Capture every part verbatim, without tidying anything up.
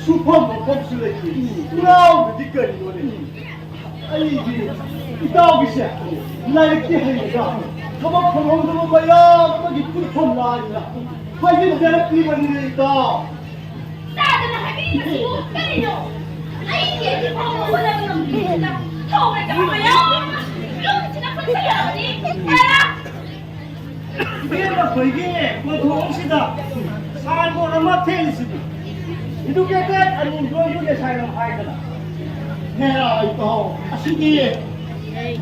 ꯁꯨꯐꯝ ꯅꯣꯝꯐꯝꯁꯨ ꯂꯩꯇꯦ꯫ ꯉꯥꯎꯕꯗꯤ ꯀꯔꯤꯅꯣꯅꯦ? ꯑꯩꯗꯤ ꯏꯇꯥꯎꯒꯤꯁꯦ ꯂꯥꯏꯔꯤꯛꯇꯤ ꯍꯩꯔꯒ ꯊꯕꯛ ꯐꯪꯍꯧꯗꯕ ꯃꯌꯥꯝ ꯑꯃꯒꯤ ꯄꯨꯟꯐꯝ ꯂꯥꯏꯗꯅ ꯍꯥꯏꯖꯤꯟꯖꯔꯛꯂꯤꯕꯅꯤꯅꯦ ꯏꯇꯥꯎ꯫ ꯇꯥꯗꯅ ꯍꯥꯏꯕꯤꯔꯤꯕꯁꯤꯕꯨ ꯀꯔꯤꯅꯣ? ꯑꯩꯒꯤ ꯑꯁꯤꯐꯥꯎꯕ ꯍꯣꯠꯅꯕ ꯉꯝꯗ꯭ꯔꯤꯕꯁꯤꯗ ꯊꯧ ꯂꯩꯇꯕ ꯃꯌꯥꯝ ꯑꯃ ꯌꯨꯝꯁꯤꯗ ꯄꯨꯟꯁꯤꯜꯂꯛꯑꯕꯗꯤ ꯀꯔꯝ ꯏꯕꯦꯝꯃ ꯈꯣꯏꯒꯤ ꯀꯣꯟꯊꯣꯡꯁꯤꯗ ꯁꯥꯏꯟꯕꯣꯔꯗ ꯑꯃ ꯊꯦꯠꯂꯤꯁꯤꯗꯤ Educated and Employed Youth Asylum ꯍꯥꯏꯗꯅ꯫ ꯍꯦꯔꯥ ꯏꯇꯥꯎ, ꯑꯁꯤꯗꯤ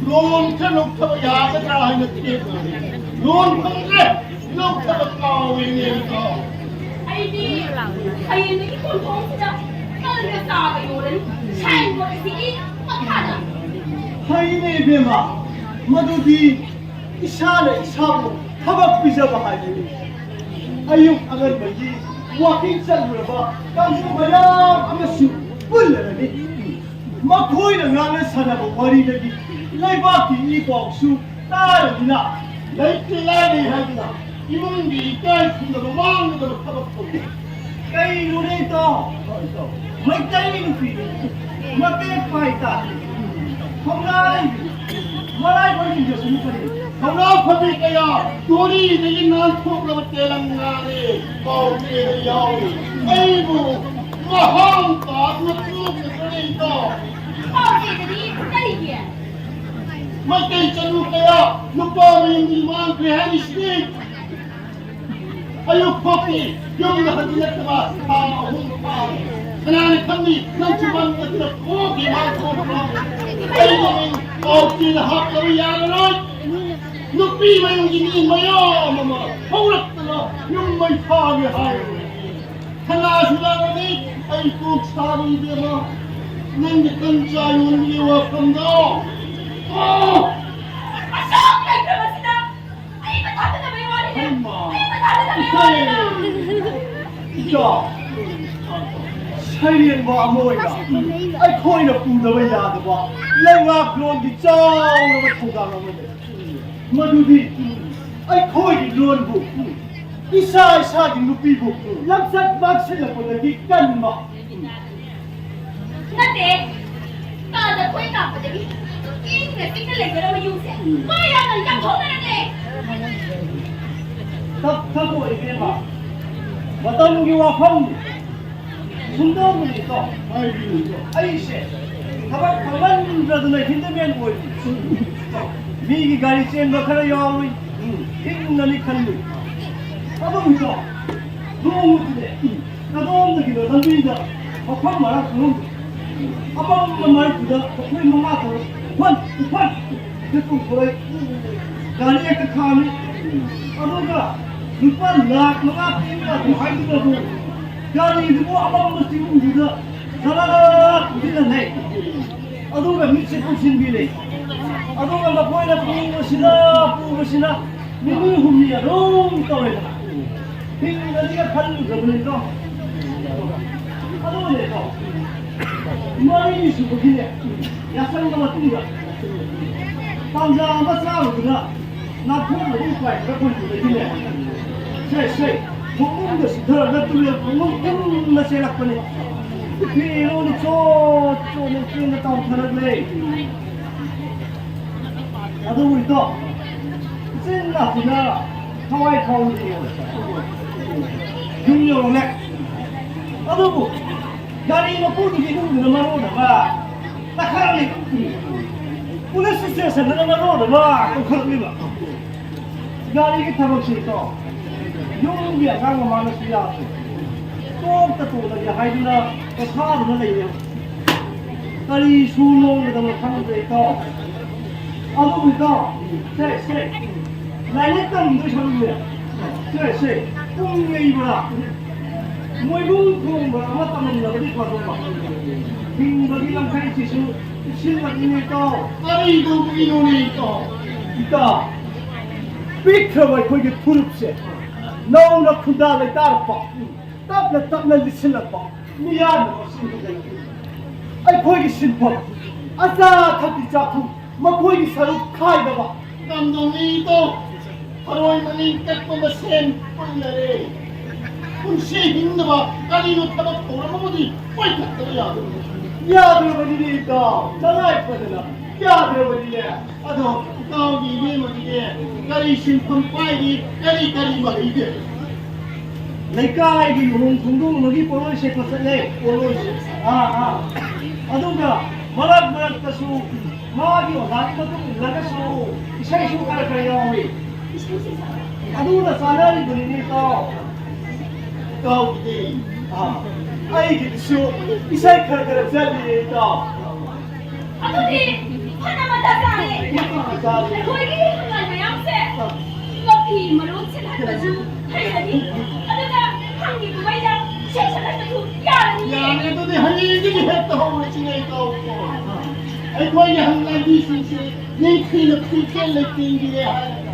ꯂꯣꯟ ꯈꯔ ꯂꯧꯊꯕ ꯌꯥꯒꯗ꯭ꯔꯥ ꯍꯥꯏꯅ ꯊꯦꯠꯄꯅꯤ꯫ ꯂꯣꯟ ꯐꯪꯗ꯭ꯔꯦ, ꯂꯧꯊꯕ ꯀꯥꯎꯔꯦꯅꯦ ꯏꯇꯥꯎ꯫ ꯑꯩꯗꯤ ꯍꯌꯦꯡꯗꯒꯤ ꯀꯣꯟꯊꯣꯡꯁꯤꯗ ꯀꯜꯒ ꯆꯥꯒ ꯌꯣꯜꯂꯅꯤ꯫ ꯁꯥꯏꯟꯕꯣꯔꯗ ꯑꯁꯤꯒꯤ ꯃꯈꯥꯗ꯫ ꯐꯩꯅꯦ ꯏꯕꯦꯝꯃ, ꯃꯗꯨꯗꯤ ꯏꯁꯥꯅ ꯏꯁꯥꯕꯨ ꯊꯕꯛ ꯄꯤꯖꯕ ꯍꯥꯏꯕꯅꯤ꯫ ꯑꯌꯨꯛ ꯑꯉꯟꯕꯒꯤ ꯋꯥꯀꯤꯡ ꯆꯠꯂꯨꯔꯕ ꯀꯥꯡꯕꯨ ꯃꯌꯥꯝ ꯑꯃꯁꯨ ꯄꯨꯜꯂꯔꯅꯤ꯫ ꯃꯈꯣꯏꯅ ꯉꯥꯡꯅ ꯁꯥꯟꯅꯕ ꯋꯥꯔꯤꯗꯒꯤ ꯂꯩꯕꯥꯛꯀꯤ ꯏ ꯄꯥꯎꯁꯨ ꯇꯥꯔꯅꯤꯅ꯫ ꯂꯩꯇꯦ ꯂꯥꯏꯔꯦ ꯍꯥꯏꯗꯨꯅ ꯏꯃꯨꯡꯒꯤ ꯏꯀꯥꯏ ꯈꯨꯝꯅꯕ ꯃꯥꯡꯒꯗꯕ ꯊꯕꯛ ꯇꯧꯏ꯫ ꯀꯩꯅꯣꯅꯦ ꯏꯇꯥꯎ? ꯃꯩꯇꯩ ꯅꯨꯄꯤꯗꯤ ꯃꯇꯦꯛ ꯄꯥꯏ ꯇꯥꯔꯦ꯫ ꯊꯧꯅꯥ ꯂꯩꯕꯤ, ꯃꯔꯥꯏꯕꯛ ꯌꯦꯡꯖꯁꯅꯨ ꯀꯔꯤ? ꯊꯧꯅꯥ ꯐꯕꯤ ꯀꯌꯥ ꯇꯣꯔꯤꯗꯒꯤ ꯅꯥꯟꯊꯣꯛꯂꯕ ꯇꯦꯂꯪꯒꯥꯅꯤ ꯄꯥꯎꯆꯦꯗ ꯌꯥꯎꯏ꯫ ꯑꯩꯕꯨ ꯃꯍꯥꯡ ꯇꯥꯗꯨꯅ ꯇꯣꯛꯂꯤꯕꯅꯤ ꯏꯇꯥꯎ꯫ ꯄꯥꯎꯆꯦꯗꯗꯤ ꯀꯔꯤꯒꯤ? ꯃꯩꯇꯩ ꯆꯅꯨ ꯀꯌꯥ ꯅꯨꯄꯥ ꯃꯌꯨꯝꯗꯒꯤ ꯃꯥꯡꯈ꯭ꯔꯦ ꯍꯥꯏꯔꯤꯁꯤꯗꯤ꯫ ꯑꯌꯨꯛ ꯐꯥꯎꯗꯤ ꯌꯨꯝꯗ ꯍꯟꯖꯤꯜꯂꯛꯇꯕ ꯊꯥ ꯑꯍꯨꯝ ꯐꯥꯔꯦ꯫ ꯀꯅꯥꯅ ꯈꯪꯅꯤ ꯅꯪꯁꯨ ꯃꯪꯗ ꯈꯣꯡꯒꯤ ꯃꯥꯡ ꯊꯣꯛꯄ꯭ꯔꯣ? ꯑꯩꯒꯤ ꯃꯤꯡ ꯄꯥꯎꯆꯦꯗ ꯍꯥꯞꯇꯕ ꯌꯥꯔꯔꯣꯏ꯫ ꯅꯨꯄꯤ ꯃꯌꯨꯝꯒꯤ ꯃꯤ ꯃꯌꯥꯝ ꯑꯃ ꯍꯧꯔꯛꯇꯅ ꯌꯨꯝ ꯃꯩ ꯊꯥꯒꯦ ꯍꯥꯏꯔꯦ꯫ ꯀꯅꯥꯁꯨ ꯂꯥꯛꯂꯅꯤ? ꯑꯩ ꯀꯣꯛ ꯁꯥꯔꯤ ꯏꯕꯦꯝꯃ꯫ ꯅꯪꯒꯤ ꯇꯟ ꯆꯥ ꯌꯣꯟꯕꯒꯤ ꯋꯥꯐꯝꯗꯣ꯫ ꯑꯣ! ꯑꯁꯨꯛ ꯂꯩꯈ꯭ꯔꯕꯁꯤꯗ ꯑꯩꯕꯨ ꯊꯥꯖꯗꯕꯒꯤ ꯋꯥꯔꯤꯅꯦ꯫ ꯍꯩꯃꯥ! ꯑꯩꯕꯨ ꯊꯥꯖꯗꯕꯒꯤ ꯋꯥꯔꯤꯅꯦ꯫ ꯏꯆꯥ, ꯁꯩꯔꯦꯡꯕ ꯑꯃ ꯑꯣꯏꯅ ꯑꯩꯈꯣꯏꯅ ꯄꯨꯗꯕ ꯌꯥꯗꯕ ꯂꯩꯉꯥꯛꯂꯣꯟꯒꯤ ꯆꯥꯎꯔꯕ ꯊꯧꯗꯥꯡ ꯑꯃ ꯂꯩ꯫ ꯃꯗꯨꯗꯤ ꯑꯩꯈꯣꯏꯒꯤ ꯂꯣꯟꯕꯨ, ꯏꯁꯥ ꯏꯁꯥꯒꯤ ꯅꯨꯄꯤꯕꯨ ꯂꯝꯆꯠ ꯃꯥꯡꯁꯤꯜꯂꯛꯄꯗꯒꯤ ꯀꯟꯕ, ꯅꯠꯇꯦ, ꯀꯥꯗ ꯈꯣꯏ ꯀꯥꯞꯄꯗꯒꯤ ꯏꯪꯅ ꯆꯤꯛꯅ ꯂꯩꯒꯗꯕ ꯌꯨꯝꯁꯦ ꯃꯥ ꯌꯥꯝꯅ ꯌꯥꯝꯊꯣꯛꯅꯔꯛꯂꯦ꯫ ꯇꯞ ꯇꯞ ꯑꯣꯏꯒꯦꯕ꯫ ꯃꯇꯝꯒꯤ ꯋꯥꯐꯝ ꯁꯨꯝꯗꯧꯕꯅꯤꯀꯣ꯫ ꯑꯩꯁꯦ ꯊꯕꯛ ꯐꯪꯃꯟꯗ꯭ꯔꯗꯅ ꯍꯤꯟꯗꯃꯦꯟ ꯑꯣꯏꯔꯤ꯫ ꯃꯤꯒꯤ ꯒꯥꯔꯤ ꯆꯦꯟꯕ ꯈꯔ ꯌꯥꯎꯔꯨꯏ꯫ ꯎꯝ, ꯍꯤꯡꯒꯅꯤ ꯈꯜꯂꯨꯏ꯫ ꯑꯗꯨꯕꯨꯀꯣ, ꯅꯣꯡꯃꯗꯤꯅꯦ, ꯀꯗꯣꯝꯗꯒꯤꯅꯣ ꯂꯝꯕꯤꯗ ꯃꯐꯝ ꯃꯔꯥꯡ ꯈꯪꯍꯧꯗꯦ꯫ ꯑꯃꯝꯕ ꯃꯔꯛꯇꯨꯗ ꯑꯩꯈꯣꯏ ꯃꯉꯥ ꯇꯔꯨꯛ ꯎꯐꯟ, ꯎꯐꯟ ꯍꯦꯛꯇ ꯇꯧꯊꯣꯔꯛꯏ꯫ ꯒꯥꯔꯤ ꯍꯦꯛꯇ ꯈꯥꯝꯃꯤ꯫ ꯑꯗꯨꯒ ꯂꯨꯄꯥ ꯂꯥꯈ ꯃꯉꯥ ꯄꯤꯕ ꯌꯥꯗꯦ ꯍꯥꯏꯗꯨꯅꯕꯨ ꯒꯥꯔꯤꯗꯨꯕꯨ ꯑꯃꯝꯕ ꯆꯤꯡꯗꯨꯗ ꯖꯔꯥ ꯊꯧꯖꯤꯜꯂꯝꯃꯦ꯫ ꯑꯗꯨꯒ ꯃꯤꯠꯁꯦ ꯀꯨꯞꯁꯤꯟꯕꯤꯔꯦ꯫ ꯑꯗꯨꯒ ꯃꯈꯣꯏꯅ ꯄꯨꯕꯁꯤꯅ, ꯄꯨꯕꯁꯤꯅ ꯅꯤꯅꯤ ꯍꯨꯝꯅꯤ ꯑꯗꯨꯝ ꯇꯧꯔꯦꯗꯅ꯫ ꯍꯤꯡꯒꯅꯤꯒ ꯈꯜꯂꯨꯗꯕꯅꯤꯗꯣ꯫ ꯑꯗꯨꯅꯦꯀꯣ, ꯃꯔꯤꯅꯤ ꯁꯨꯕꯒꯤꯅꯦ, ꯌꯥꯁꯪꯕ ꯃꯇꯨꯡꯗ ꯇꯥꯟꯖꯥ ꯑꯃ ꯆꯥꯔꯨꯗꯨꯅ ꯅꯥꯈꯣꯡ ꯑꯗꯨꯝ ꯄꯥꯏꯈ꯭ꯔ ꯐꯪꯕꯗꯒꯤꯅꯦ, ꯁꯦ, ꯁꯦ, ꯐꯃꯨꯡꯗ ꯁꯤꯊꯔꯒ ꯇꯨꯔꯦꯜ ꯈꯣꯡꯅꯨꯡ ꯏꯟꯅ ꯆꯦꯜꯂꯛꯄꯅꯤ꯫ ꯐꯤꯔꯣꯜ ꯆꯣꯠ ꯆꯣꯠꯅ ꯆꯦꯟꯗ ꯇꯥꯎꯊꯔꯛꯂꯦ꯫ ꯑꯗꯨꯕꯨ ꯏꯇꯥꯎ, ꯏꯆꯤꯟ ꯅꯥꯆꯤꯟꯅ ꯊꯋꯥꯏ ꯊꯥꯎꯅ ꯌꯨꯝ ꯌꯧꯔꯝꯃꯦ꯫ ꯑꯗꯨꯕꯨ ꯒꯥꯔꯤ ꯃꯄꯨꯗꯨꯒꯤ ꯏꯃꯨꯡꯗꯨꯅ ꯃꯔꯣꯟ ꯑꯃ ꯇꯛꯈꯠꯂꯛꯂꯤ꯫ ꯄꯨꯂꯤꯁ ꯁ꯭ꯇꯦꯁꯟꯗꯅ ꯃꯔꯣꯟ ꯑꯃ ꯀꯧꯈꯠꯂꯛꯂꯤꯕ꯫ ꯒꯥꯔꯤꯒꯤ ꯊꯕꯛꯁꯤ ꯏꯇꯥꯎ, ꯌꯨꯝꯒꯤ ꯑꯉꯥꯡ ꯃꯃꯥꯅꯁꯨ ꯌꯥꯗ꯭ꯔꯦ꯫ ꯇꯣꯛꯇ ꯇꯣꯛꯂꯒꯦ ꯍꯥꯏꯗꯨꯅ ꯄꯣꯊꯥꯗꯨꯅ ꯂꯩꯔꯦ꯫ ꯀꯔꯤ ꯁꯨ ꯅꯣꯝꯒꯗꯕꯅꯣ ꯈꯪꯗ꯭ꯔꯦ ꯏꯇꯥꯎ꯫ ꯑꯗꯨꯕꯨ ꯏꯇꯥꯎ, ꯁꯦ, ꯁꯦ, ꯂꯥꯏꯔꯤꯛ ꯇꯝꯗꯣꯏ ꯁꯔꯨꯛꯅꯦ, ꯁꯦ, ꯁꯦ, ꯄꯨꯡ ꯌꯩꯕ꯭ꯔꯥ, ꯃꯣꯏꯕꯨꯡ ꯈꯣꯡꯕ꯭ꯔꯥ ꯑꯃ ꯇꯝꯂꯝꯂꯕꯗꯤ ꯐꯗꯧꯕ꯫ ꯍꯤꯡꯕꯒꯤ ꯂꯝꯈꯩꯁꯤꯁꯨ ꯄꯤꯛꯁꯤꯜꯂꯛꯂꯤꯅꯦ ꯏꯇꯥꯎ꯫ ꯀꯔꯤ ꯇꯧꯕꯒꯤꯅꯣꯅꯦ ꯏꯇꯥꯎ? ꯏꯇꯥꯎ, ꯄꯤꯛꯈ꯭ꯔꯕ ꯑꯩꯈꯣꯏꯒꯤ ꯐꯨꯔꯨꯞꯁꯦ ꯅꯧꯅ ꯈꯨꯟꯗꯥ ꯂꯩꯇꯥꯔꯛꯄ, ꯇꯞꯅ ꯇꯞꯅ ꯂꯤꯁꯤꯜꯂꯛꯄ ꯃꯤꯌꯥꯝꯅ ꯃꯁꯤꯡ ꯍꯦꯟꯒꯠꯂꯛꯂꯤ꯫ ꯑꯩꯈꯣꯏꯒꯤ ꯁꯤꯟꯐꯝ, ꯑꯆꯥ ꯑꯊꯛꯀꯤ ꯆꯥꯛꯈꯨꯝ, ꯃꯈꯣꯏꯒꯤ ꯁꯔꯨꯛ ꯈꯥꯏꯗꯕ꯫ ꯀꯝꯗꯧꯅꯤ ꯏꯇꯥꯎ? ꯊꯔꯣꯏ ꯃꯅꯤꯡ ꯀꯛꯄ ꯃꯁꯦꯟ ꯄꯨꯜꯂꯔꯦ꯫ ꯄꯨꯟꯁꯤ ꯍꯤꯡꯅꯕ ꯀꯔꯤꯅꯣ ꯊꯕꯛ ꯊꯧꯔꯝ ꯑꯃꯗꯤ ꯄꯥꯏꯈꯠꯇꯕ ꯌꯥꯗꯕꯅꯤ꯫ ꯌꯥꯗ꯭ꯔꯕꯅꯤꯅꯦ ꯏꯇꯥꯎ, ꯇꯉꯥꯏ ꯐꯗꯅ ꯌꯥꯗ꯭ꯔꯕꯅꯤꯅꯦ꯫ ꯑꯗꯣ ꯏꯇꯥꯎꯒꯤ ꯏꯅꯦꯝꯃꯒꯤꯗꯤ ꯀꯔꯤ ꯁꯤꯟꯐꯝ ꯄꯥꯏꯔꯤ, ꯀꯔꯤ ꯀꯔꯤ ꯃꯍꯩꯒꯦ? ꯂꯩꯀꯥꯏꯒꯤ ꯂꯨꯍꯣꯡ ꯈꯣꯡꯗꯣꯡꯕꯒꯤ ꯄꯣꯠꯂꯣꯏ ꯁꯦꯠꯄ ꯆꯠꯂꯦ꯫ ꯄꯣꯠꯂꯣꯏꯁꯦ? ꯑꯥ, ꯑꯥ꯫ ꯑꯗꯨꯒ ꯃꯔꯛ ꯃꯔꯛꯇꯁꯨ ꯃꯥꯒꯤ ꯑꯣꯖꯥꯒꯤ ꯃꯇꯨꯡ ꯏꯜꯂꯒꯁꯨ ꯏꯁꯩꯁꯨ ꯈꯔ ꯈꯔ ꯌꯥꯎꯏ꯫ ꯑꯗꯨꯅ ꯆꯥꯅꯔꯤꯕꯅꯤꯅꯦ ꯏꯇꯥꯎ꯫ ꯏꯇꯥꯎꯒꯤꯗꯤ? ꯑꯥ, ꯑꯩꯒꯤꯗꯨꯁꯨ ꯏꯁꯩ ꯈꯔ ꯈꯔ ꯆꯠꯂꯤꯌꯦ ꯏꯇꯥꯎ꯫ ꯑꯗꯨꯗꯤ ꯐꯅ ꯃꯇꯥ ꯆꯥꯔꯦ꯫ ꯃꯇꯥ ꯆꯥꯔꯦ꯫ ꯑꯩꯈꯣꯏꯒꯤ ꯍꯪꯒꯥꯏ ꯃꯌꯥꯝꯁꯦ ꯃꯐꯤ ꯃꯔꯣꯟ ꯁꯦꯠꯍꯟꯕꯁꯨ ꯍꯩꯔꯅꯤ꯫ ꯑꯗꯨꯒ ꯍꯪꯒꯤ ꯀꯨꯝꯍꯩꯗ ꯏꯁꯩ ꯁꯛꯍꯟꯕꯁꯨ ꯌꯥꯔꯅꯤꯌꯦ꯫ ꯌꯥꯔꯦ, ꯑꯗꯨꯗꯤ ꯍꯌꯦꯡꯗꯒꯤ ꯍꯦꯛꯇ ꯍꯧꯔꯁꯤꯅꯦ ꯏꯇꯥꯎ꯫ ꯑꯩꯈꯣꯏꯒꯤ ꯍꯪꯒꯥꯏꯕꯤꯁꯤꯡꯁꯦ ꯅꯤꯡꯊꯤꯅ ꯄꯨꯛꯆꯦꯜ ꯂꯩꯇꯦꯡꯕꯤꯔꯦ ꯍꯥꯏꯔꯒ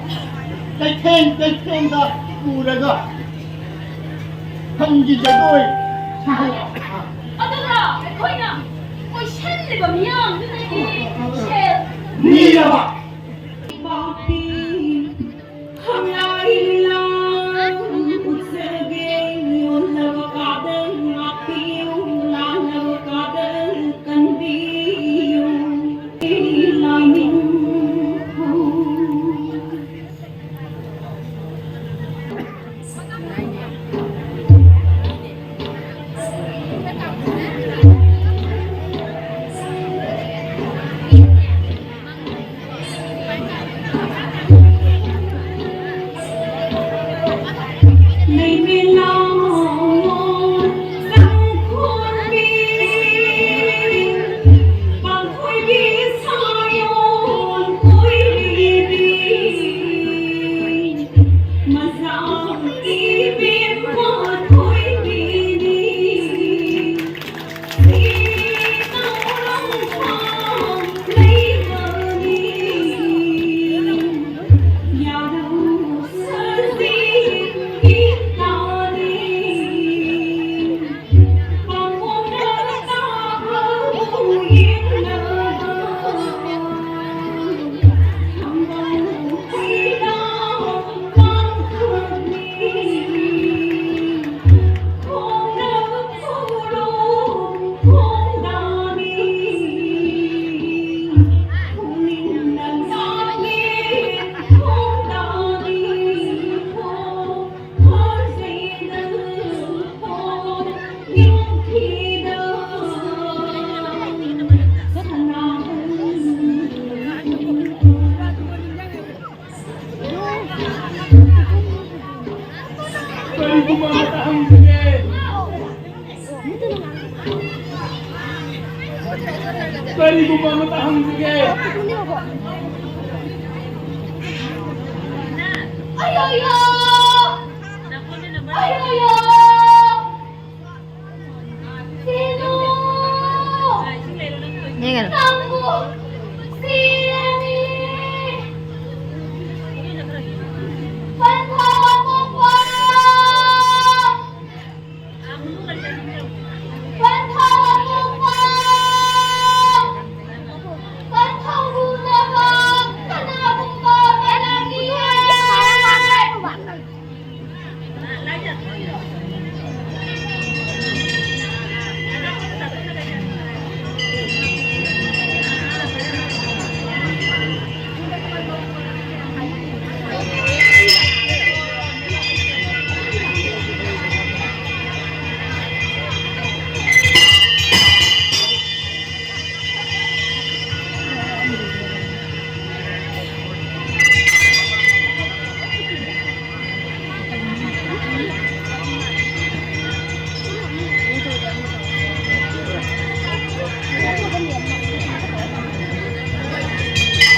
ꯀꯩꯊꯦꯜ ꯀꯩꯊꯦꯜꯗ ꯄꯨꯔꯒ ꯐꯝꯒꯤ ꯖꯒꯣꯏ ꯁꯥꯍꯜꯂꯛꯑꯣ꯫ ꯑꯗꯨꯒ ꯑꯩꯈꯣꯏꯅ ꯀꯣꯏꯁꯜꯂꯤꯕ ꯃꯤꯌꯥꯝꯗꯨꯗꯒꯤ ꯁꯦꯜ ꯅꯤꯔꯕ꯫ ꯄꯥꯎꯇꯤ ꯍꯪꯂꯥꯏ ꯂꯤꯂꯥ ꯎꯠꯆꯒꯦ, ꯌꯣꯜꯂꯕ ꯀꯥꯗ ꯉꯥꯛꯄꯤꯌꯨ, ꯂꯥꯜꯂꯕ ꯀꯥꯗ ꯀꯟꯕꯤꯌꯨ꯫ ꯂꯥꯏꯅꯤꯡꯊꯧ꯫ ꯀꯔꯤꯒꯨꯝꯕ ꯑꯃꯇ ꯍꯪꯖꯒꯦ꯫ ꯑꯌꯣꯌꯣ! ꯑꯌꯣꯌꯣ! ꯁꯤꯅꯨ! ꯌꯦꯡꯉꯅꯨ꯫ ꯅꯪꯕꯨ ꯁꯤꯔꯅꯤ! ꯄꯟꯊꯧ ꯑꯄꯣꯛꯄ!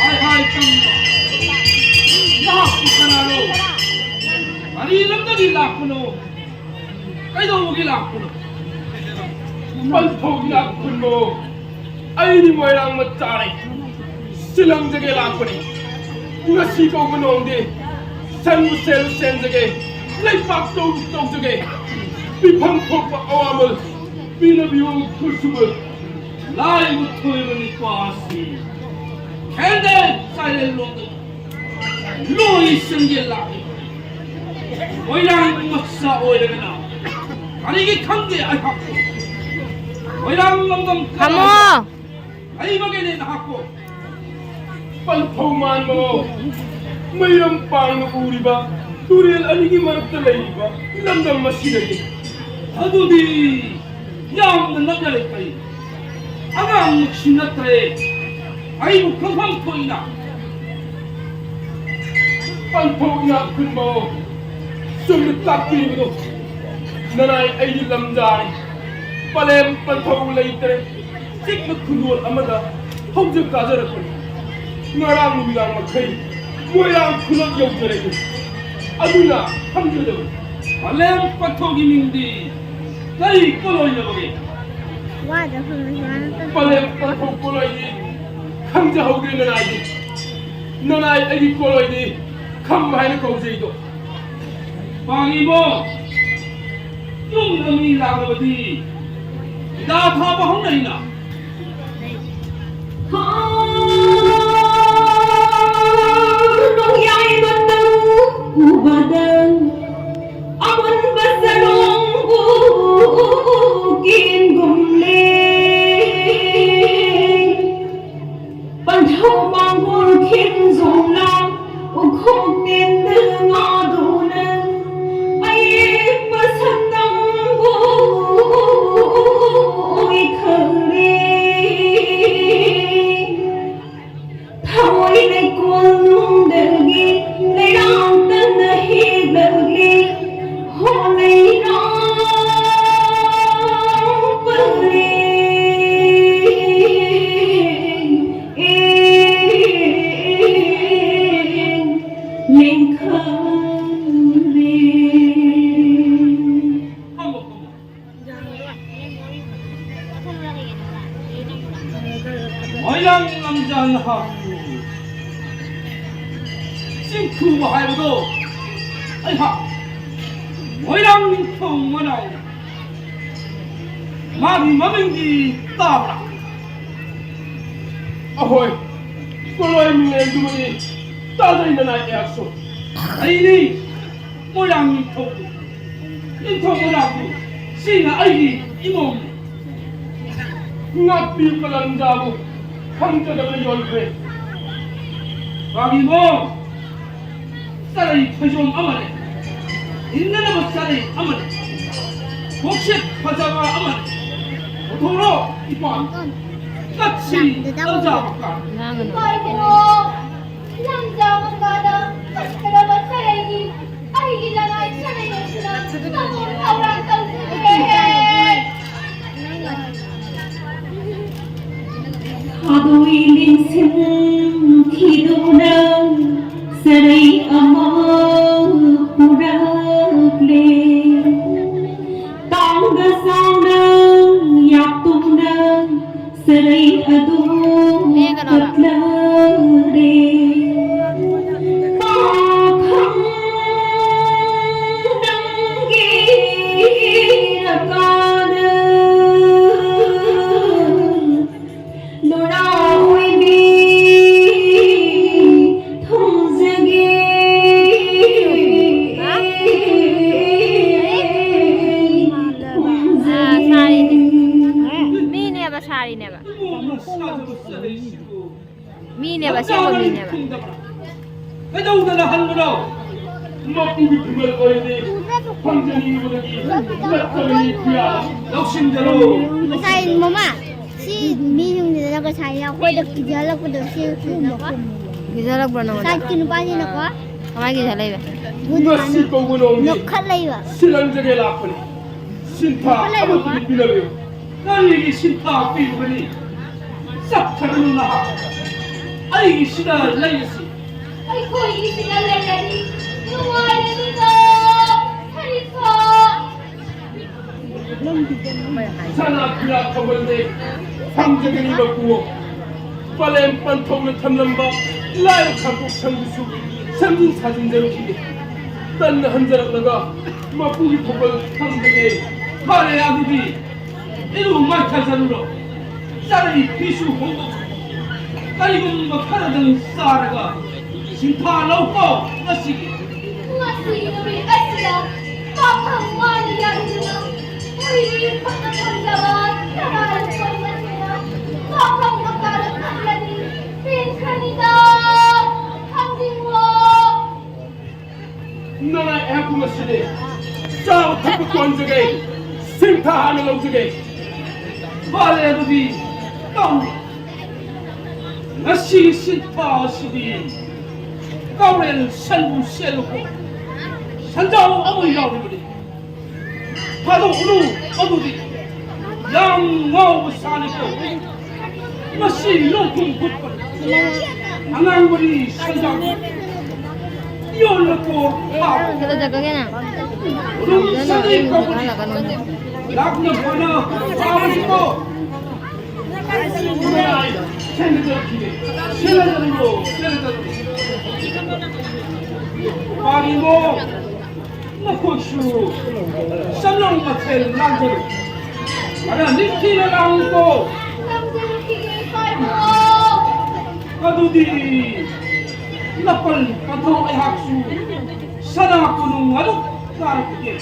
ꯍꯥꯏ ꯍꯥꯏ ꯇꯝꯕ꯫ ꯅꯍꯥꯛꯄꯨ ꯀꯅꯥꯅꯣ? ꯀꯔꯤ ꯂꯝꯗꯒꯤ ꯂꯥꯛꯄꯅꯣ? ꯀꯩꯗꯧꯕꯒꯤ ꯂꯥꯛꯄꯅꯣ? ꯄꯟꯊꯧ ꯏꯅꯥꯛ ꯈꯨꯟꯕꯣ, ꯑꯩꯗꯤ ꯃꯣꯏꯔꯥꯡ ꯃꯆꯥꯅꯤ꯫ ꯁꯤꯂꯪꯖꯒꯦ ꯂꯥꯛꯄꯅꯤ꯫ ꯉꯁꯤ ꯀꯧꯕ ꯅꯣꯡꯗꯤ ꯁꯟꯕꯨ ꯁꯦꯜ ꯁꯦꯟꯖꯒꯦ, ꯂꯩꯄꯥꯛ ꯇꯧ ꯇꯧꯖꯒꯦ꯫ ꯄꯤꯐꯝ ꯊꯣꯛꯄ ꯑꯋꯥꯃꯜ ꯄꯤꯅꯕꯤꯌꯨ ꯈꯨꯠꯁꯨꯃꯜ꯫ ꯂꯥꯏꯕꯨ ꯊꯣꯏꯕ ꯅꯨꯄꯥꯁꯤ ꯈꯦꯟꯗꯦ ꯆꯥꯏꯔꯦꯟ ꯂꯣꯟꯗ ꯂꯣꯏ ꯁꯦꯝꯖꯤꯜꯂꯛꯏ꯫ ꯃꯣꯏꯔꯥꯡ ꯃꯆꯥ ꯑꯣꯏꯔꯒꯅ ꯀꯔꯤꯒꯤ ꯈꯪꯗꯦ ꯑꯩꯍꯥꯛꯄꯨ? ꯃꯣꯏꯔꯥꯡ ꯂꯝꯗꯝ ꯊꯝꯃꯣ꯫ ꯂꯩꯕꯒꯤꯅꯦ ꯅꯍꯥꯛꯄꯨ꯫ ꯄꯟꯊꯧ ꯃꯥꯟꯕ ꯃꯩꯔꯝ ꯄꯥꯡꯅ ꯎꯔꯤꯕ ꯇꯨꯔꯦꯜ ꯑꯅꯤꯒꯤ ꯃꯔꯛꯇ ꯂꯩꯔꯤꯕ ꯂꯝꯗꯝ ꯑꯁꯤꯗꯒꯤ꯫ ꯑꯗꯨꯗꯤ ꯌꯥꯝꯅ ꯅꯛꯅꯔꯦ ꯀꯩ꯫ ꯑꯉꯥꯡꯃꯛꯁꯨ ꯅꯠꯇ꯭ꯔꯦ꯫ ꯑꯩꯕꯨ ꯈꯪꯐꯝ ꯊꯣꯛꯏꯅ꯫ ꯄꯟꯊꯧ ꯏꯅꯥꯛ ꯈꯨꯟꯕ ꯆꯨꯝꯅ ꯇꯥꯛꯄꯤꯕꯗꯣ꯫ ꯅꯅꯥꯏ ꯑꯩꯒꯤ ꯂꯝꯖꯥꯔꯦ꯫ ꯄꯂꯦꯝ ꯄꯟꯊꯧ ꯂꯩꯇ꯭ꯔꯦ꯫ ꯆꯤꯛꯅ ꯈꯨꯗꯣꯜ ꯑꯃꯗ ꯍꯧꯖꯤꯛ ꯀꯥꯖꯔꯛꯄꯅꯤ꯫ ꯉꯔꯥꯡ ꯅꯨꯃꯤꯗꯥꯡ ꯃꯈꯩ ꯃꯣꯏꯔꯥꯡ ꯈꯨꯂꯛ ꯌꯧꯖꯔꯛꯏ꯫ ꯑꯗꯨꯅ ꯈꯪꯖꯗꯕ ꯄꯂꯦꯝ ꯄꯟꯊꯧꯒꯤ ꯃꯤꯡꯗꯤ ꯀꯔꯤ ꯀꯣꯂꯣꯏꯅꯕꯒꯦ? ꯋꯥꯗ ꯐꯪꯉꯁꯨ ꯋꯥꯅ ꯇꯧ꯫ ꯄꯂꯦꯝ ꯄꯟꯊꯧ ꯀꯣꯂꯣꯏꯗꯤ ꯈꯪꯖꯍꯧꯗ꯭ꯔꯦ ꯅꯅꯥꯏꯗꯤ꯫ ꯅꯅꯥꯏ ꯑꯩꯒꯤ ꯀꯣꯂꯣꯏꯗꯤ ꯈꯝꯕ ꯍꯥꯏꯅ ꯀꯧꯖꯩꯗꯣ꯫ ꯄꯥꯡꯉꯤꯕꯣ, ꯌꯨꯝꯗ ꯃꯤ ꯂꯥꯛꯂꯕꯗꯤ ꯍꯤꯗꯥꯛ ꯊꯥꯕ ꯍꯧꯅꯩꯅ꯫ ꯅꯣꯡꯌꯥꯏ ꯃꯇꯝ ꯎꯕꯗ ꯑꯃꯨꯟꯕ ꯆꯔꯣꯡꯕꯨ ꯀꯦꯟꯒꯨꯝꯂꯦ꯫ ꯄꯟꯊꯧ ꯃꯥꯡꯒꯣꯜ ꯈꯦꯟꯖꯣꯝꯅ ꯎꯈꯣꯡ ꯇꯦꯟꯗ ꯉꯥꯗꯨꯅ ꯑꯌꯦꯛꯄ ꯁꯛꯇꯝꯕꯨ ꯑꯣꯏꯈꯜꯂꯦ꯫ ꯊꯃꯣꯏ ꯂꯩꯀꯣꯜ ꯅꯨꯡꯗꯒꯤ ꯂꯩꯔꯥꯡ ꯇꯟꯅ ꯍꯦꯛꯂꯛꯂꯦ꯫ ꯍꯣ ꯂꯩꯔꯥꯡ ꯄꯔꯦꯡ ꯂꯦꯡꯈꯠꯂꯦ꯫ ꯃꯣꯏꯔꯥꯡ ꯂꯝꯖꯥ ꯅꯍꯥꯛꯄꯨ ꯆꯤꯡꯈꯨꯕ ꯍꯥꯏꯕꯗꯣ ꯑꯩꯍꯥꯛ ꯃꯣꯏꯔꯥꯡ ꯅꯤꯡꯊꯧ ꯃꯅꯥꯎ꯫ ꯃꯥꯒꯤ ꯃꯃꯤꯡꯗꯤ ꯇꯥꯕ꯭ꯔꯥ? ꯑꯍꯣꯏ, ꯀꯣꯂꯣꯏ ꯃꯤꯡꯂꯦꯟꯗꯨꯃꯗꯤ ꯇꯥꯖꯩꯗꯅ ꯑꯩꯍꯥꯛꯁꯨ꯫ ꯑꯩꯅꯤ ꯃꯣꯏꯔꯥꯡ ꯅꯤꯡꯊꯧ, ꯅꯤꯡꯊꯧ ꯃꯣꯏꯔꯥꯡꯕꯨ ꯁꯤꯅ ꯑꯩꯒꯤ ꯏꯃꯣꯝꯅꯤ꯫ ꯉꯥꯛꯄꯤꯌꯨ ꯀꯂꯟꯖꯥꯕꯨ ꯈꯪꯖꯗꯕꯅ ꯌꯣꯟꯈ꯭ꯔꯦ꯫ ꯄꯥꯡꯉꯤꯕꯣ, ꯆꯔꯩ ꯐꯩꯖꯣꯝ ꯑꯃꯅꯦ, ꯏꯟꯅꯅꯕ ꯆꯔꯩ ꯑꯃꯅꯦ, ꯄꯣꯛꯁꯦꯠ ꯐꯖꯕ ꯑꯃꯅꯦ꯫ ꯄꯨꯊꯣꯛꯂꯣ ꯏꯄꯥ, ꯀꯠꯁꯤ ꯀꯂꯟꯖꯥꯕ ꯀꯥ꯫ ꯉꯥꯡꯒꯅꯨ꯫ ꯏꯄꯥ ꯏꯕꯨꯡꯉꯣ, ꯂꯝꯖꯥ ꯃꯄꯥꯗ ꯐꯠꯇ꯭ꯔꯕ ꯆꯔꯩꯒꯤ ꯑꯩꯒꯤ ꯂꯅꯥꯏ ꯆꯔꯩ ꯑꯁꯤꯅ ꯅꯉꯣꯟ ꯊꯧꯔꯥꯡ ꯇꯧꯖꯒꯦ꯫ ꯂꯤꯡꯁꯤꯟꯈꯤꯗꯨꯅ ꯆꯔꯩ ꯑꯃ ꯄꯨꯔꯛꯂꯦ꯫ ꯇꯥꯡꯗ ꯆꯥꯎꯅ ꯌꯥꯛꯇꯨꯅ ꯆꯔꯩ ꯑꯗꯨ ꯂꯦꯡꯒꯅꯣꯕ꯫ ꯀꯠꯂꯔꯦ꯫ ꯄꯥꯈꯪ ꯅꯪꯒꯤ ꯅꯀꯥꯗ ꯅꯨꯔꯥ ꯑꯣꯏꯕꯤ ꯊꯣꯡꯖꯒꯦ꯫ ꯍꯥ? ꯑꯥ, ꯁꯥꯔꯤꯅꯦ꯫ ꯃꯤꯅꯦꯕ, ꯁꯥꯔꯤꯅꯦꯕ꯫ ꯃꯤꯅꯦꯕ, ꯑꯁꯦꯡꯕ ꯃꯤꯅꯦꯕ꯫ ꯀꯩꯗꯧꯗꯅ ꯍꯟꯕꯅꯣ? ꯃꯄꯨꯒꯤ ꯊꯤꯃꯜ ꯑꯣꯏꯔꯗꯤ ꯐꯪꯖꯅꯤꯡꯕꯗꯒꯤ ꯅꯠꯇꯕꯅꯤ ꯄꯤꯌꯥ꯫ ꯂꯧꯁꯤꯟꯖꯔꯣ꯫ ꯉꯁꯥꯏ ꯃꯃꯥ, ꯁꯤ ꯃꯤꯁꯤꯡꯁꯤꯅ ꯉꯁꯥꯏ ꯑꯩꯈꯣꯏꯗ ꯀꯤꯖꯍꯜꯂꯛꯄꯗꯣ ꯁꯤ ꯎꯗ꯭ꯔꯣ? ꯀꯤꯖꯍꯜꯂꯛꯄ꯭ꯔꯣ ꯅꯉꯣꯟꯗ? ꯁꯥꯏꯠꯀꯤ ꯅꯨꯄꯥꯁꯤꯅꯀꯣ꯫ ꯀꯃꯥꯏꯅ ꯀꯤꯖꯍꯜꯂꯛꯏꯕ? ꯉꯁꯤ ꯀꯧꯕ ꯅꯣꯡꯅꯤ꯫ ꯅꯣꯛꯈꯠꯂꯛꯏꯕ꯫ ꯁꯤꯜꯂꯝꯖꯒꯦ ꯂꯥꯛꯄꯅꯤ꯫ ꯁꯤꯟꯊꯥ ꯑꯃꯠꯇ ꯄꯤꯕꯤꯔꯕꯤꯌꯨ꯫ ꯀꯔꯤꯒꯤ ꯁꯤꯟꯊꯥ ꯄꯤꯕꯅꯤ? ꯆꯠꯈ꯭ꯔꯒꯅꯨ ꯅꯍꯥꯛ꯫ ꯑꯩꯒꯤꯁꯤꯗ ꯂꯩꯔꯁꯤ꯫ ꯑꯩꯈꯣꯏꯒꯤꯁꯤꯗ ꯂꯩꯔꯗꯤ ꯅꯨꯡꯉꯥꯏꯔꯅꯤꯗꯣ, ꯁꯔꯤꯐꯥ꯫ ꯁꯅꯥ ꯐꯤꯔꯥ ꯊꯧꯒꯜꯗꯦ ꯐꯪꯖꯒꯅꯤꯕ ꯄꯨꯋꯣ꯫ ꯄꯂꯦꯝ ꯄꯟꯊꯧꯅ ꯊꯝꯂꯝꯕ ꯂꯥꯏꯔ ꯈꯥꯡꯄꯣꯛ ꯁꯪꯗꯨꯁꯨ ꯁꯦꯝꯖꯤꯟ ꯁꯥꯖꯤꯟꯖꯔꯨꯈꯤꯒꯦ꯫ ꯇꯟꯅ ꯍꯟꯖꯔꯛꯂꯒ ꯃꯄꯨꯒꯤ ꯊꯧꯒꯜ ꯐꯪꯖꯒꯦ꯫ ꯐꯔꯦ ꯑꯗꯨꯗꯤ ꯏꯔꯨ ꯃꯥꯏꯊꯖꯔꯨꯔꯣ꯫ ꯆꯥꯅꯔꯤ ꯐꯤꯁꯨ ꯍꯣꯡꯗꯣꯛ꯫ ꯀꯔꯤꯒꯨꯝꯕ ꯈꯔꯗꯪ ꯆꯥꯔꯒ ꯁꯤꯟꯊꯥ ꯂꯧꯀꯣ ꯉꯁꯤꯒꯤ꯫ ꯉꯁꯤ ꯅꯨꯃꯤꯠ ꯑꯁꯤꯗ ꯄꯥꯐꯝ ꯃꯥꯅ ꯌꯥꯔꯤꯗꯨꯅ ꯍꯨꯏ ꯐꯅ ꯐꯪꯗꯕ ꯇꯔꯥ ꯂꯨꯄꯥ ꯃꯁꯤꯅ ꯄꯥꯐꯝ ꯃꯀꯥꯗ ꯈꯪꯂꯗꯤ ꯄꯦꯟꯈ꯭ꯔꯅꯤꯗ꯫ ꯈꯪꯖꯤꯡꯉꯣ꯫ ꯅꯅꯥꯏ ꯑꯩꯍꯥꯛꯄꯨ ꯉꯁꯤꯗꯤ ꯆꯥꯕ ꯊꯛꯄ ꯀꯣꯟꯖꯒꯦ, ꯁꯤꯟꯊꯥ ꯍꯥꯟꯅ ꯂꯧꯖꯒꯦ꯫ ꯐꯔꯦ, ꯑꯗꯨꯗꯤ ꯇꯧ꯫ ꯉꯁꯤ ꯁꯤꯟꯊꯥ ꯑꯁꯤꯗꯤ ꯀꯥꯎꯔꯦꯜ ꯁꯟꯕꯨ ꯁꯦꯜꯂꯨꯀꯣ, ꯁꯟꯖꯥꯎ ꯑꯃ ꯌꯥꯎꯔꯤꯕꯅꯤ꯫ ꯊꯥꯗꯣꯛꯎꯅꯨ, ꯑꯗꯨꯗꯤ ꯌꯥꯝ ꯉꯥꯎꯕ ꯁꯥꯅꯤꯀꯣ꯫ ꯃꯁꯤ ꯂꯣꯡꯊꯨꯝ ꯐꯨꯠꯄ ꯑꯉꯥꯡꯕꯅꯤ ꯁꯟꯖꯥꯎ ꯌꯣꯟꯅ ꯀꯣ ꯊꯥꯎ ꯁꯤꯗ ꯆꯠꯀꯒꯦꯅ꯫ ꯔꯨꯝ ꯁꯤꯗ ꯅꯪ ꯁꯅꯩ ꯑꯩ ꯀꯧꯕꯅꯤ ꯍꯧꯖꯤꯛ ꯍꯜꯂꯛꯀꯅꯣꯁꯦ꯫ ꯂꯥꯛꯅ ꯐꯅ ꯐꯥꯕꯁꯤꯀꯣ꯫ ꯁꯦꯟꯅꯖꯔꯛꯈꯤꯒꯦ꯫ ꯁꯦꯟꯅꯖꯔꯛꯂꯣ, ꯁꯦꯟꯅꯖꯔꯛꯂꯣ꯫ ꯄꯥꯔꯤꯃꯣ꯫ ꯅꯈꯣꯏꯁꯨ ꯆꯠꯂꯧ ꯃꯊꯦꯜ ꯂꯥꯡꯖꯔꯨ꯫ ꯈꯔ ꯅꯤꯡꯊꯤꯅ ꯂꯥꯡꯉꯨꯀꯣ꯫ ꯂꯥꯡꯖꯔꯛꯈꯤꯒꯦ, ꯏꯄꯥ ꯏꯄꯨ꯫ ꯑꯗꯨꯗꯤ ꯅꯄꯜ ꯄꯟꯊꯧ ꯑꯩꯍꯥꯛꯁꯨ ꯁꯅꯥ ꯀꯣꯅꯨꯡ ꯑꯗꯨ ꯀꯥꯔꯛꯈꯤꯒꯦ꯫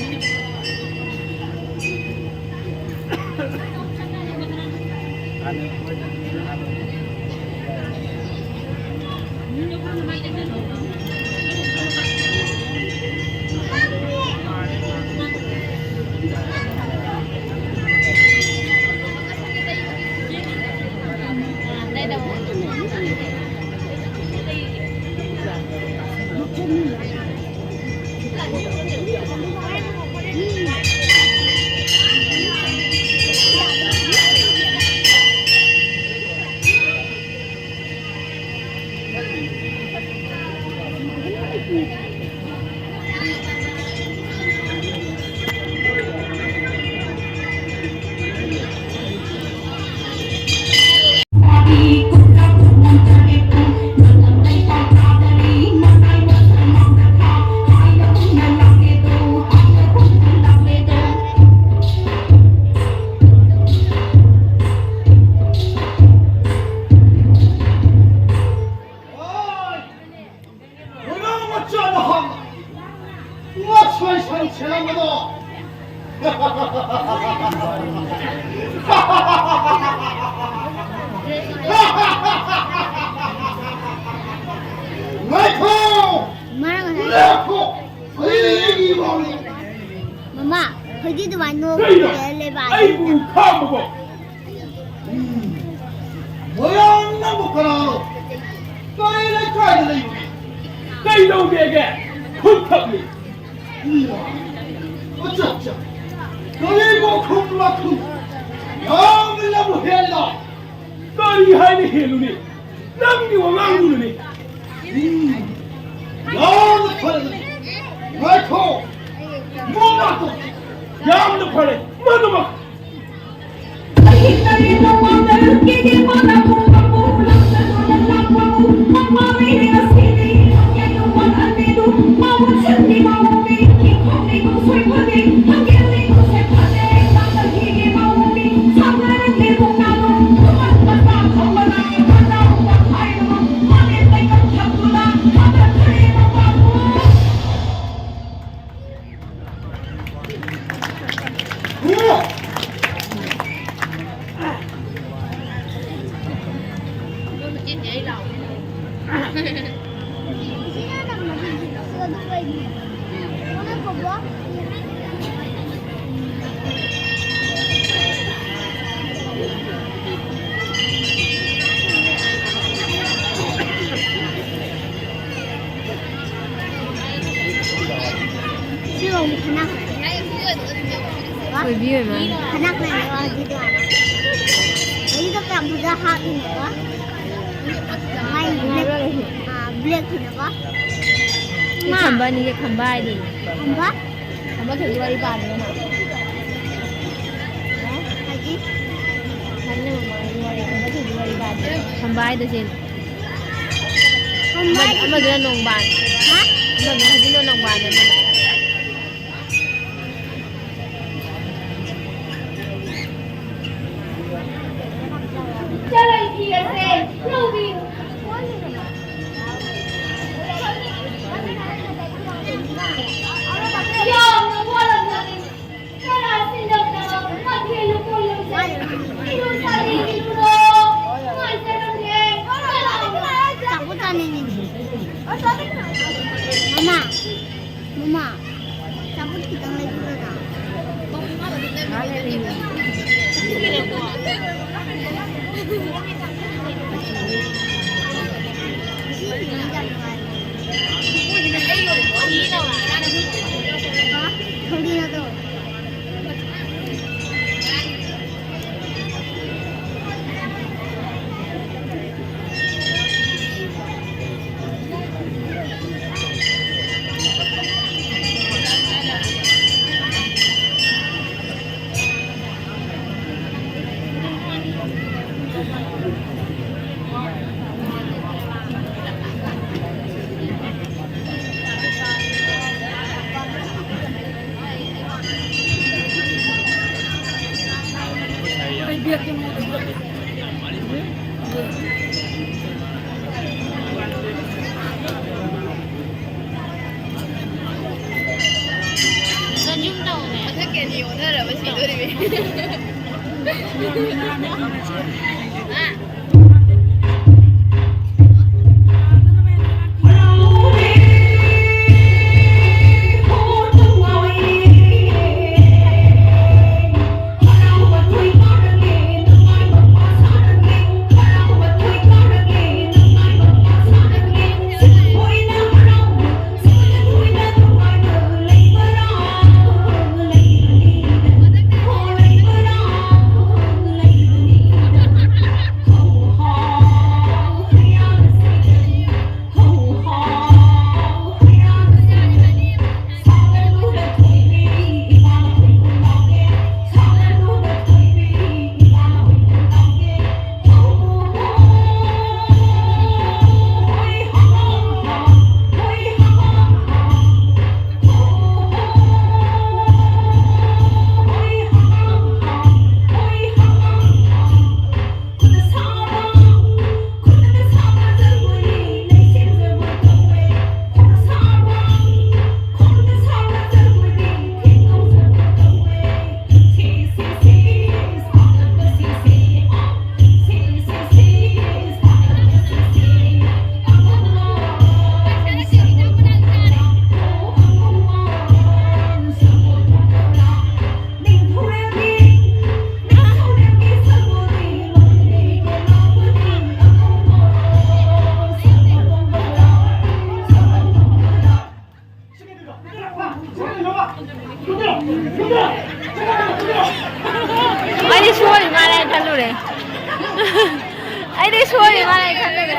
ꯃꯆꯥ ꯅꯍꯥ ꯉꯛꯁꯣꯏ ꯁꯟ ꯁꯦꯠꯂꯝꯕꯗꯣ꯫ ꯉꯥꯏꯈꯣ! ꯃꯥ ꯉꯁꯥꯏ ꯂꯦꯞꯈꯣ! ꯑꯩꯒꯤ ꯏꯃꯥꯅꯤ! ꯃꯃꯥ, ꯍꯧꯖꯤꯛ ꯑꯗꯨꯃꯥꯏꯅ ꯀꯩꯅꯣ? ꯅꯣꯛꯄꯗ ꯂꯩꯕ ꯑꯩꯕꯨ ꯈꯥꯝꯃꯕꯣ? ꯎꯝ꯫ ꯃꯣꯏꯔꯥꯡ ꯅꯪꯕꯨ ꯀꯅꯥꯅꯣ? ꯀꯔꯤ ꯂꯩꯀꯥꯏꯗ ꯂꯩꯕꯒꯦ? ꯀꯩꯗꯧꯒꯦꯒꯦ? ꯈꯨꯠ ꯊꯛꯂꯤ꯫ ꯏꯌꯥ꯫ ꯑꯆꯥ, ꯑꯆꯥ꯫ ꯀꯔꯤꯕꯨ ꯈꯨꯝ ꯂꯥꯛꯈꯨꯝ? ꯌꯥꯝꯅꯕꯨ ꯍꯦꯜꯂꯤꯗ꯫ ꯀꯔꯤ ꯍꯥꯏꯅ ꯍꯦꯜꯂꯨꯅꯤ, ꯅꯪꯒꯤ ꯋꯥꯉꯥꯡꯗꯨꯅꯅꯤ꯫ ꯎꯝ, ꯌꯥꯝꯅ ꯐꯔꯦ꯫ ꯉꯥꯏꯈꯣ꯫ ꯃꯃꯥ! ꯌꯥꯝꯅ ꯐꯔꯦ꯫ ꯃꯗꯨꯃꯛ꯫ ꯑꯣꯏꯕꯤ ꯑꯣꯏꯃꯥ꯫ ꯈꯅꯥꯛ ꯅꯥꯏꯅ ꯋꯥ ꯑꯗꯨꯗꯣ ꯍꯥꯟꯅ꯫ ꯑꯗꯨꯗꯣ ꯀꯌꯥꯝ ꯐꯖ ꯍꯥꯞꯄꯤꯅꯦꯕ? ꯃꯥꯏ ꯕ꯭ꯂꯦꯛ, ꯑꯥ, ꯕ꯭ꯂꯦꯛ ꯊꯤꯅꯀꯣ꯫ ꯁꯤ ꯃꯥ꯫ ꯈꯝꯕ ꯑꯅꯤꯁꯦ ꯈꯝꯕ ꯍꯥꯏꯗꯤ꯫ ꯈꯝꯕ? ꯈꯝꯕ ꯊꯣꯏꯕꯤ ꯋꯥꯔꯤ ꯄꯥꯗ꯭ꯔꯣ ꯅꯪ? ꯍꯥꯏꯗꯤ? ꯈꯝꯕ ꯊꯣꯏꯕꯤ ꯋꯥꯔꯤ, ꯈꯝꯕ ꯊꯣꯏꯕꯤ ꯋꯥꯔꯤ ꯄꯥꯗ꯭ꯔꯣ? ꯈꯝꯕ ꯍꯥꯏꯗꯣ ꯁꯤꯅꯤ꯫ ꯈꯝꯕ ꯑꯃꯗꯨ-, ꯍꯥꯏꯗꯤ? ꯑꯃꯗꯨꯅ ꯅꯣꯡꯕꯥꯟ꯫ ꯍꯥ? ꯑꯃꯗꯨꯅ ꯍꯧꯖꯤꯛꯅ ꯅꯣꯡꯕꯥꯟꯅꯦ ꯑꯃꯗꯣ꯫ ꯆꯠꯂꯣ, ꯏ ꯐꯤ ꯑꯁꯦ ꯂꯧꯕꯤꯌꯨ꯫ ꯌꯥꯝꯅ ꯋꯥꯔꯝꯒꯅꯤ꯫ ꯆꯔꯥ ꯁꯤꯟꯗꯧꯅ ꯃꯊꯦꯜ ꯂꯨꯀꯣꯏ ꯌꯣꯟꯖꯩ꯫ ꯏꯔꯨ ꯁꯥꯕꯤ ꯏꯔꯨꯔꯣ꯫ ꯉꯥꯏꯖꯔꯝꯒꯦ꯫ ꯆꯥꯛꯄꯨ ꯆꯥꯅꯤꯡꯉꯤꯅꯦ꯫ ꯃꯃꯥ, ꯃꯃꯥ꯫ ꯃꯊꯛꯀꯤ ꯑꯅꯤ ꯑꯣꯟꯅꯔꯕ ꯁꯤꯗꯣꯔꯤꯕꯤ꯫ ꯑꯩꯗꯤ ꯁꯣꯏꯔꯤ ꯃꯥꯜꯂꯦ ꯈꯜꯂꯨꯔꯦ꯫ ꯑꯩꯗꯤ ꯁꯣꯏꯔꯤ ꯃꯥꯜꯂꯦ ꯈꯜꯂꯨꯔꯦ꯫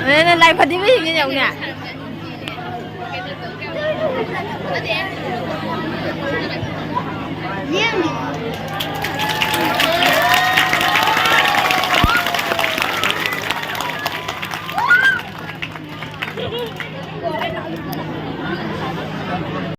ꯅꯪ ꯂꯥꯏ ꯐꯗꯤꯕ ꯌꯦꯡꯉꯦ ꯌꯦꯡꯉꯨꯅꯦ꯫